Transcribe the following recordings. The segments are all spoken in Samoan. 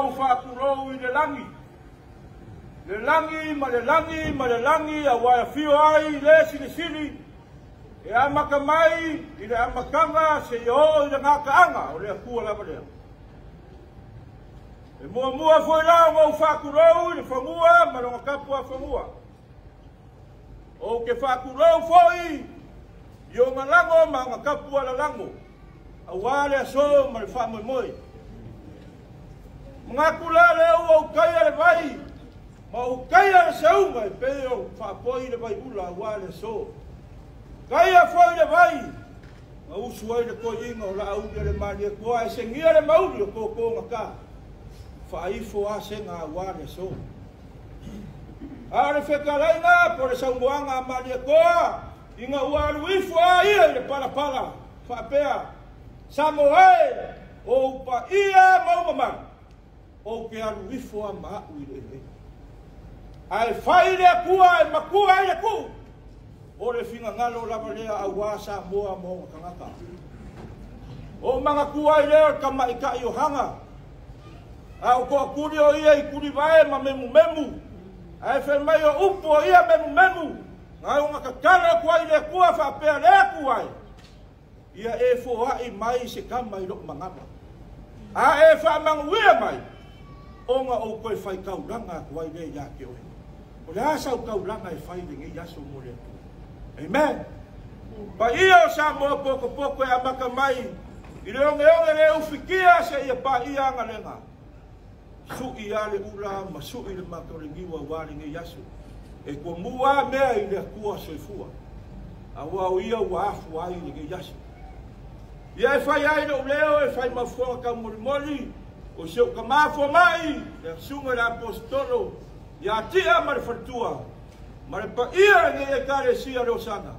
ou faatulou i le lagi, le lagi ma le lagi ma le lagi, auā e afio ai le Silisili, e amata mai i le amataga seia oo i le gataaga o le Atua lava lea. E muamua foi la ona ou faatulou i le fanua ma lona tapuafanua. Ou te faatulou foi i ona lago ma ona tapualalago, auā le aso ma le faamoemoe. Manatu la lea ua ou taia le vai ma ou taia le seuga e pei o faapoi le vaiula auā le aso. Taia foi le vai na usu ai le toeaina o Laauli a le Malietoa e segia le mauli o totogata, faaifo a sega auā le aso. A o le fetalaiga po o le saunoaga a Malietoa ina ua alu ifo a ia i le palapala faapea, Samoa e, o ou paia ma ou mamalu, ou te alu ifo a ma au i le eleele. Ae fai le Atua e matua ai le tuu, o le finagalo lava lea auā Samoa ma ona tagata. O manatua ai lea o le tamaitai o Haga, a o toatuli o ia i tulivae ma memumemu, ae fai mai o upu o ia memumemu, na ona tatalo atu ai i le Atua faapea, le Atua e, ia e foai mai se tama i lou manava, a e faamanuia mai, ona ou toe fai taulaga atu ai lea ia te oe. O le a sau taulaga e fai i lenei aso mo le Atua? Amen. Paia o Samoa potopoto e amata mai i le ogeoge le ufitia seia paia agalega. Sui a le ula ma sui le matoleniu auā lenei aso. E tomu a mea i le Atua soifua, auā o ia ua afua ai lenei aso. Ia e fai ai lou leo e fai mafuaga taumolimoli o si ou tamā fomai, le susuga i le Aposetolo ia Tia ma le faletua, ma le paia lenei Ekalesia le Osana,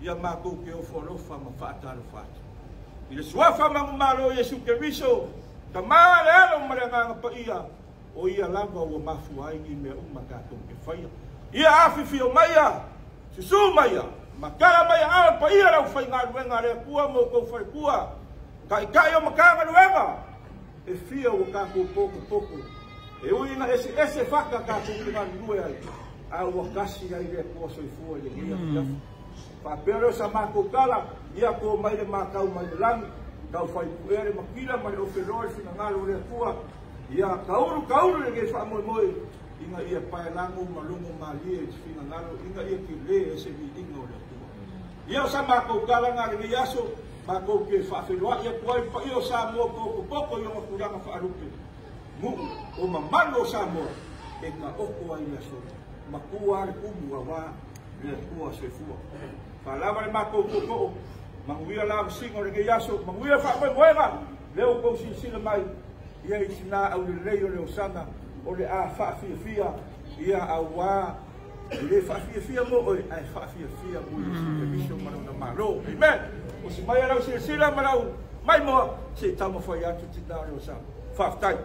ia matou te ofo alofa ma faatalofa atu. I le suafa manumalo o Iesu Keriso, Tama le Alo ma le Agaga Paia, o ia lava ua mafua ai ni mea uma tatou te faia. Ia afifio maia, susu maia, matala mai aao le paia le aufaigaluega a le Atua ma outou faletua, taitai o Matagaluega, e fia ua tatou potopoto. E ui ina eseese fata tatou te galulue ai, a ua tasi ai le Atua soifua i lenei afiafi. Faapea lea o sa matou tala, ia to mai le matau mai le lagi, tau fai puea le makila ma le ofeloa le finagalo o le Atua, ia taulu taulu lenei faamoemoe, ina ia paelago ma logo malie i se finagalo, ina ia tele e se viiga o le Atua. Ia o sa matou tala na lenei aso, matou te faafeiloai atu ai le paia o Samoa potopoto i ona tulaga faalupe, nuu o mamalu o Samoa e taoto ai le aso, matua le tumu auā le Atua soifua. Faalava le matou tootoo, manuia la vasina o lenei aso, manuia faamoemoega, lea ua tou silasila mai, ia i tina aulelei o le Osana, o le a faafiafia, ia auā, e le faafiafia mo oe, ae faafiafia mo Iesu Keriso ma lona Malo. Amen. O si mai lau silasila ma lau maimoa, se i taumafai atu tina o le Osana. Faafetai.